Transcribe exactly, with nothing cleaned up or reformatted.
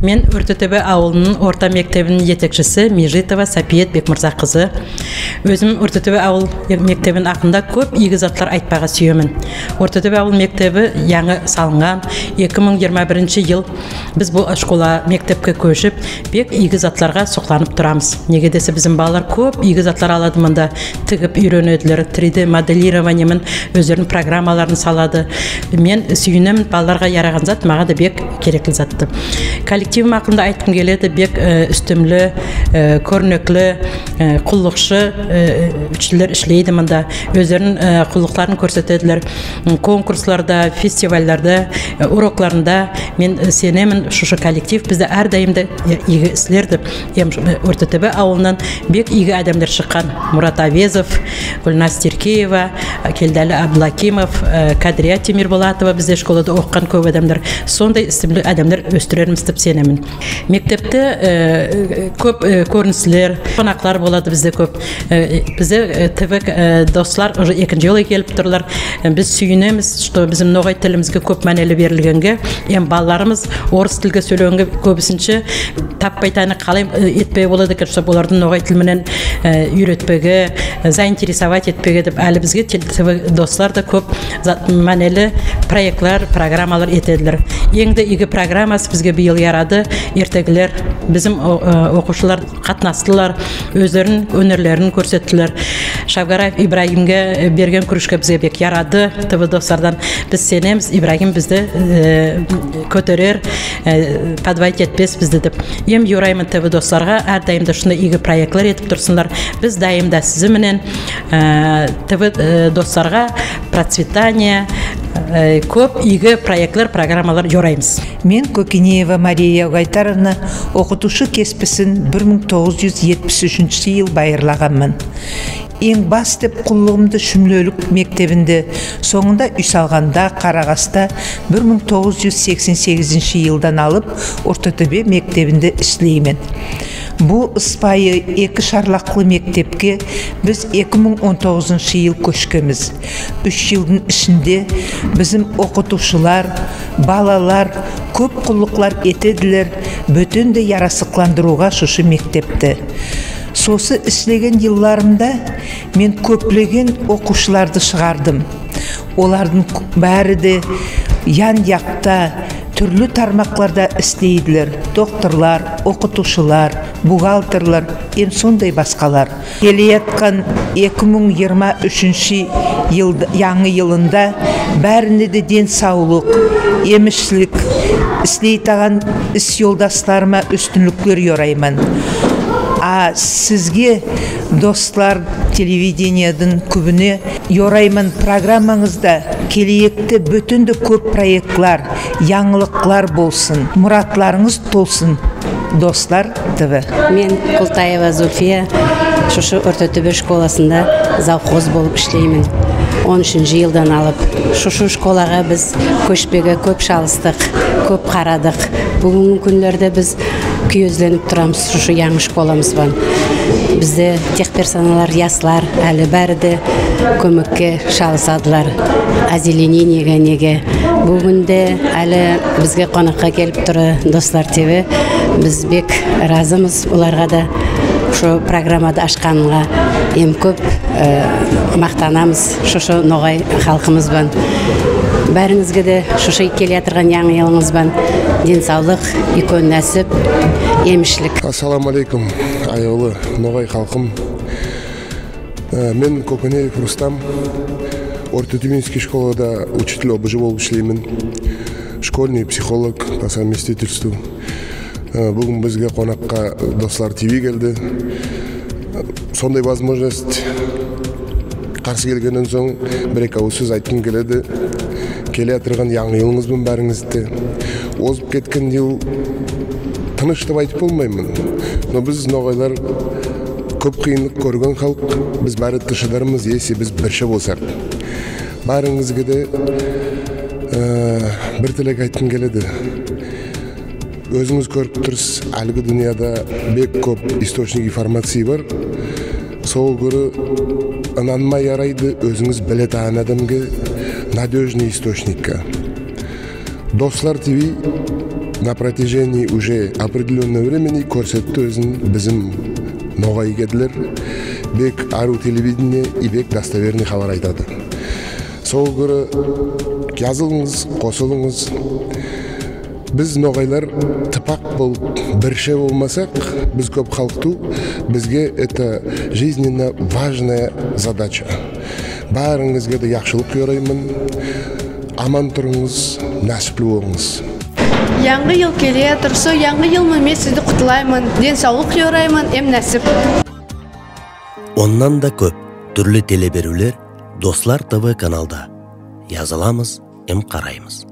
Мен Оьртетебе авылынынъ орта мектебининъ етекшиси Межитова Сапиет Бекмырза кызы. Оьзим Оьртетебе авыл мектебининъ акында коьп ийги затлар айтпага суьемен. Оьртетебе авыл мектеби янъы салынган, эки мынъ йырма биринши йыл биз бу школа, мектебке коьшип, бек ийги затларга сукланып турамыз. Неге десе, бизим балалар коьп ийги затлар алады мунда. Тигип уьйренедилер, три дэ моделирование мен оьзлерининъ программаларын салады. Мен суьйинемен, балаларга яраган зат мага да бек керекли затты. Коллективим акында айткым келеди, бек, э, уьстемли, э, коьрнекли, э, куллыкшы, э, учителлер ислейди мунда. Оьзлерининъ, э, куллыкларын коьрсетедилер. М, конкурсларда, фестивальларда, э, урокларында мен, э, сенемен, шушы коллектив бизде аьр дайым да, э, ийги ислер деп. Эм, э, Оьртетебе авылыннан бек ийги аьдемлер шыккан. Мурат Авезов, Гульназ Теркеева, Келдали Абдулакимов, э, Кадрия Темирбулатова, бизде школада окыган коьп аьдемлер. Сондай уьстемли аьдемлер оьстиреримиз деп сенемен. Мектебте, э, коьп, э, коьринислер, конаклар болады бизде коьп. Э, бизде, э, ТВ, э, дослар уже экинши йыл келип турлар. Э, биз суьйинемиз, что бизим ногай тилимизге коьп маьнели берилгенге, эм балаларымыз орыс тилде соьйлегенге коьбисинше таппайтаган, калай, э, этпеге болады экен, чтоб оларды ногай тил менен, э, уьйретпеге, э, заинтересовать этпеге деп, аьли бизге тил-, ТВ дослар да коьп зат, маьнели проектлер, программалар этедилер. Энъ де ийги программасы бизге быйыл ярады, «Эртегилер». Бизим о-, э, окувшылар катнастылар, оьзлерининъ оьнерлерин коьрсеттилер. Шавгараев Ибрагимге, э, берген кружка бизге бек ярады. ТВ дослардан биз сенемиз, Ибрагим бизди, э, коьтерер, э, подводить этпес бизди деп. Эм йорайман ТВ досларга, аьр дайым да шундай ийги проектлер этип турсынлар. Биз дайым да сиз менен, э, ТВ, э, досларга процветание, э, коьп ийги проектлер, программалар йораймыз. Мен Кокинеева Мария Угайтаровна окытувшы кесписин бир мынъ тогыз юз етпис уьшинши йыл байырлаганман. Энъ бас деп куллыгымды Шимлилик мектебинде, сонъында уьй салганда, Карагаста бир мынъ тогыз юз сексен сегизинши йылдан алып Оьртетебе мектебинде ислеймен. Бу ыспайы эки шарлаклы мектебке биз эки мынъ он тогызыншы йыл коьшкенмиз. Уьш йылдынъ ишинде бизим окытувшылар, балалар коьп куллыклар этедилер, боьтен де ярасыкландыруга шушы мектебти. Сосы ислеген йылларымда мен коьплеген окувшыларды шыгардым. Олардынъ баьри де ян-якта, туьрли тармакларда ислейдилер. Докторлар, окытувшылар, бухгалтерлер эм сондай баскалар. Келеяткан эки мынъ йырма уьшинши йыл, янъы йылында баьрине де ден савлык, эмишлик, ислейтаган ис йолдасларыма уьстинликлер йорайман. А сизге, дослар, телевидениединъ куьбине йорайман, программанъызда келеекте боьтен де коьп проектлер, янъылыклар болсын, мыратларынъыз толсын, «Дослар» ТВ. Мен Култаева Зульфия, шушы Оьртетебе школасында завхоз болып ислеймен. Он уьшинши йылдан алып шушы школага биз коьшпеге коьп шалыстык, коьп карадык. Буьгуьнги куьнлерде биз куьезленип турамыз шушы янъы школамыз бан. Бизде техперсоналлар, яслар аьли баьри де коьмекке шалысадылар. Озеленениеге, неге. Буьгуьнде аьли бизге конакка келип турды «Дослар» ТВ. Биз бек разымыз оларга да, ушу программады ашканына. Эм коьп, э, мактанамыз шушы ногай халкымыз бан. Баьринъизге де шушы келеятырган янъы йылынъыз бан ден савлык, уьйкен наьсип, эмишлик. Ассаламу алейкум, аявлы ногай халкым. Э, мен Кокинеев Рустам, Оьртетебинский школада учитель ОБЖ болып ислеймен. Школьный психолог по совместительству. Э, буьгуьн бизге конакка «Дослар» ТВ келди. Сондай возможность. Карсы келгеннен сонъ бир-эки авыз соьз айткым келеди. Келеятырган янъы йылынъыз бан баьринъизди. Озып кеткен йыл тыныш деп айтып болмайман. Но биз, ногайлар, коьп кыйынлык коьрген халк, биз баьри де шыдармыз, если биз бирше болсак. Баьринъизге де, э, бир тилек айткым келеди. Оьзинъиз коьрип турсыз, аьлиги дуныяда бек коьп источник информации бар. Сога коьре ынанма ярайды оьзинъиз билетаган аьдемге, надёжный источникке. «Дослар» ТВ На протяжении уже определённого времени коьрсетти оьзин бизим ногай йигитлер. Бек арув телевидение и бек достоверный хабар айтады. Сога коьре язылынъыз, косылынъыз. Биз ногайлар тыпак болып, бирше болмасак, биз коьп халк тувыл, бизге это жизненно важная задача. Баьринъизге де яхшылык йорайман. Аман турынъыз, насипли болынъыз. Янъы йыл келе ятыр, сол янъы йыл ман мен сизди кутлайман. Ден савлык йорайман эм насип. Оннан да коьп туьрли телеберуьвлер Дослар ТВ каналда. Языламыз эм караймыз.